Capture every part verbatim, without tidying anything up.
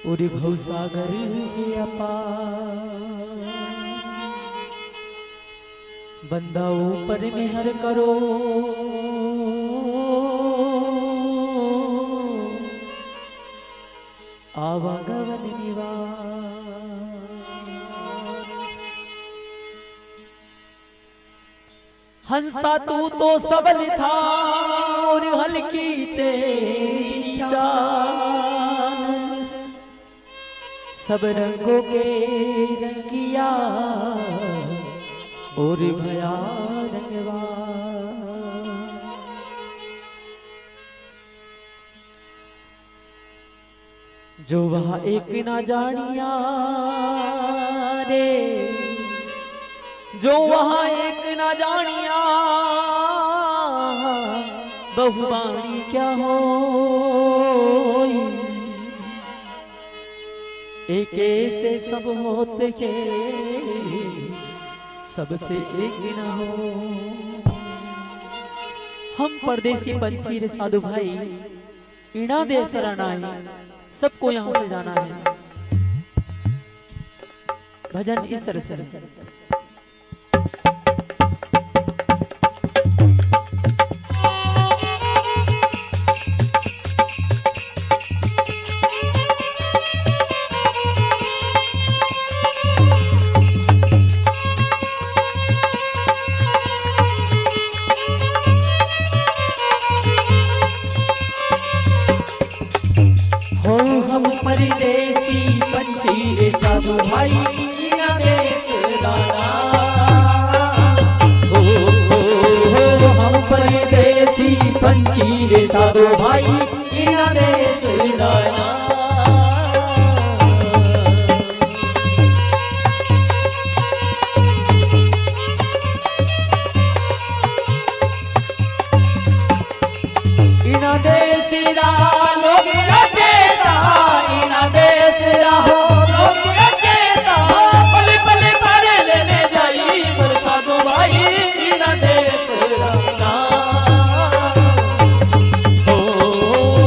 और भवसागर है अपार, बंदा ऊपर मेहर करो, आवागमन निवार। हंसा तू तो सबल था और हल्की तेरी चाल, सब रंगों के रंगिया और भया रंगवा। जो वह एक ना जानिया रे, जो वह एक ना जानिया, बहुबाणी क्या होई। एक ऐसे सब होते के सबसे एक ना हो। हम परदेसी पंछी रे साधु भाई, इना देश रा नाई, सबको यहाँ से जाना है। भजन इस तरह से है। हो हम परदेसी पंछी रे साधु भाई, इना देश रा ना। हो, हो, हो, हम परदेसी पंछी रे साधु भाई, इना देश रा ना। इना देश रा लोग रचेता, इना देश रा हो लोग रचेता, पल पल भर लेने जाई बरसा दो भाई, इना देश रा ना। हो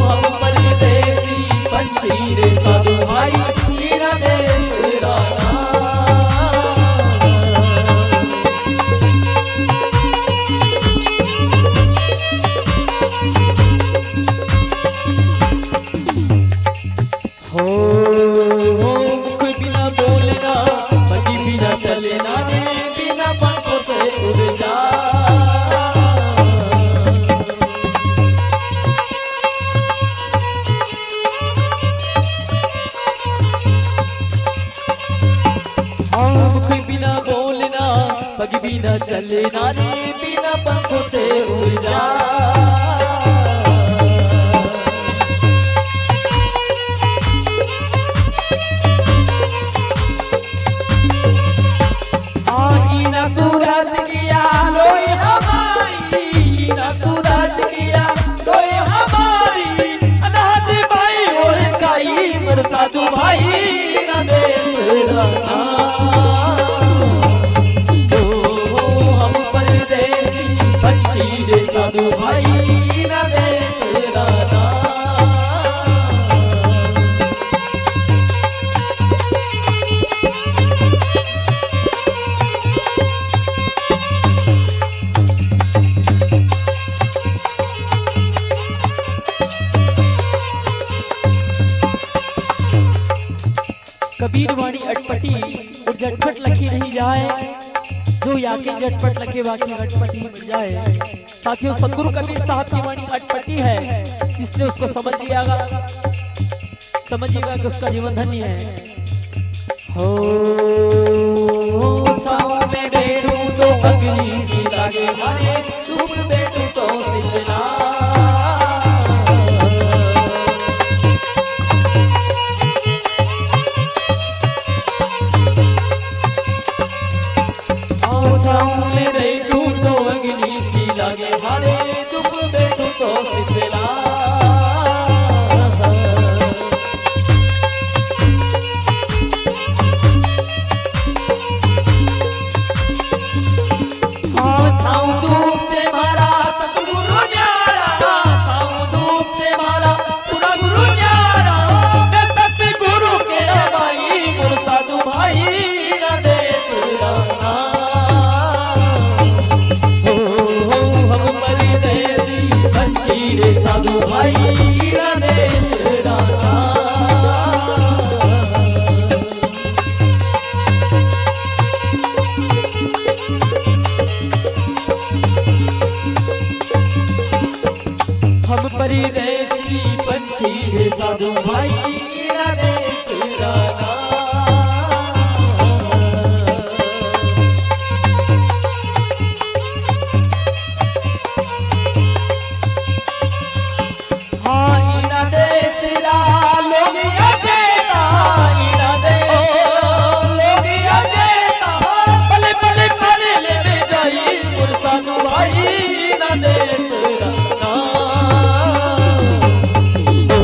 हम परदेसी पंछी रे साधु भाई, इना देश रा ना। हो, हो, मुख बिना बोलना, पग बिना चलना रे, बिना पंखों से उड़ जा। आँख बिना बोलना, पग बिना चलना रे, बिना पंखों से उड़ जा। हाँ, इना सूरत किया लोई हमारी, इना सूरत किया लोई हमारी, अनाथ भाई और काई मरता तू भाई, इना देश रा ना। ओ, हम परदेसी पंछी रे साधु भाई, इना देश रा ना। कबीर वाणी अटपटी और झटपट लखी नहीं जाए, जो याके झटपट लखे वाकी अटपटी बन जाए। साथियों, सतगुरु कबीर साहब की वाणी अटपटी है, इसलिए उसको समझ लियागा, समझिएगा कि उसका जीवन धन्य है। हो, छाँव में बैठूं तो अग्नि सी लागे मारे, धूप बैठूं तो शीतला। छाँव में बैठूं तो अग्नि सी लागे मारे, धूप बैठूं तो शीतला। हाँ, छाँव धूप से मारा सतगुरु न्यारा, छाँव धूप से मारा पूरा गुरु न्यारा। मैं सतगुरु इहे साधु भाई इना देश रा ना। हाँ, इना देश रा लोग या चेता, इना देश लोग या चेता, पले पले पले ले में जाई, मुर्सा भाई इना देश रा ना। ओ,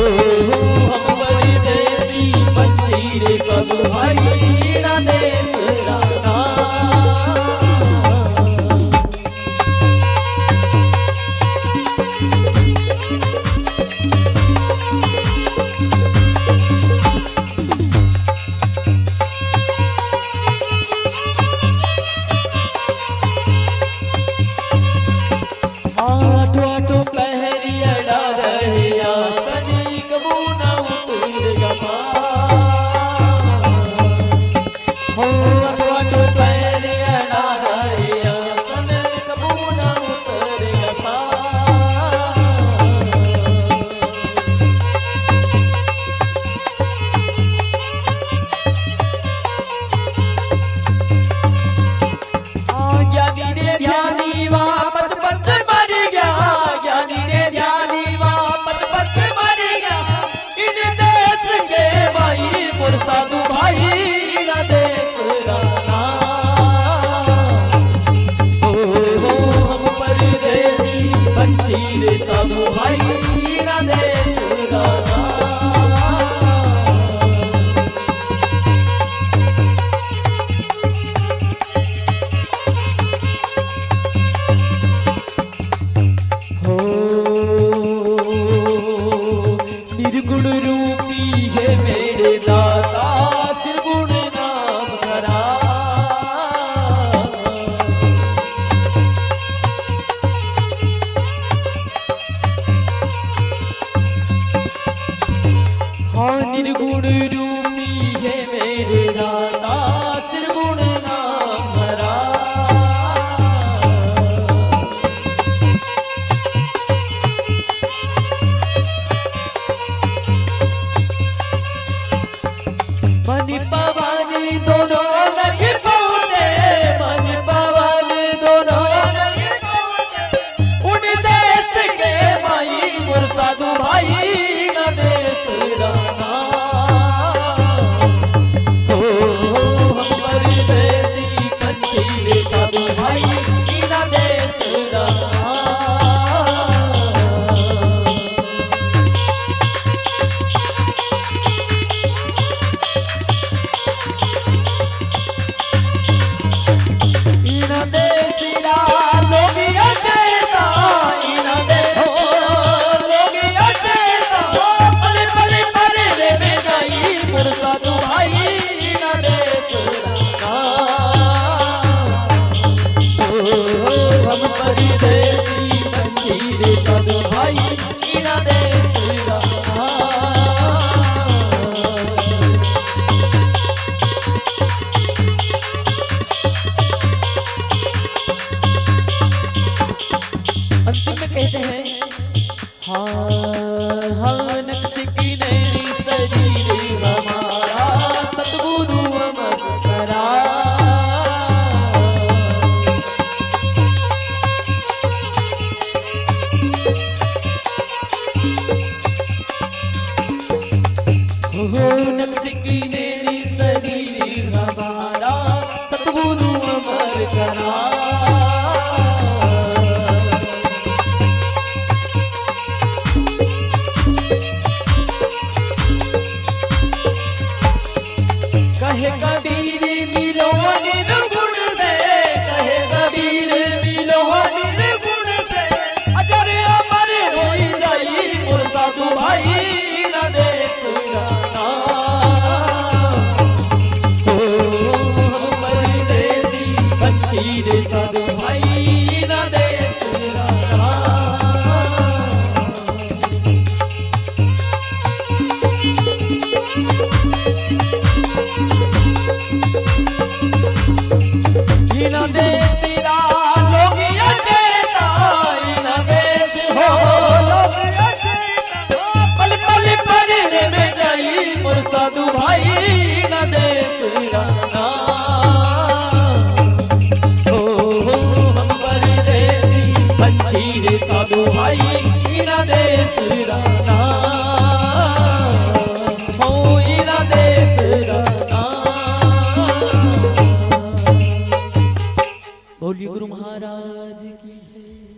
बोलिए गुरु महाराज की जय।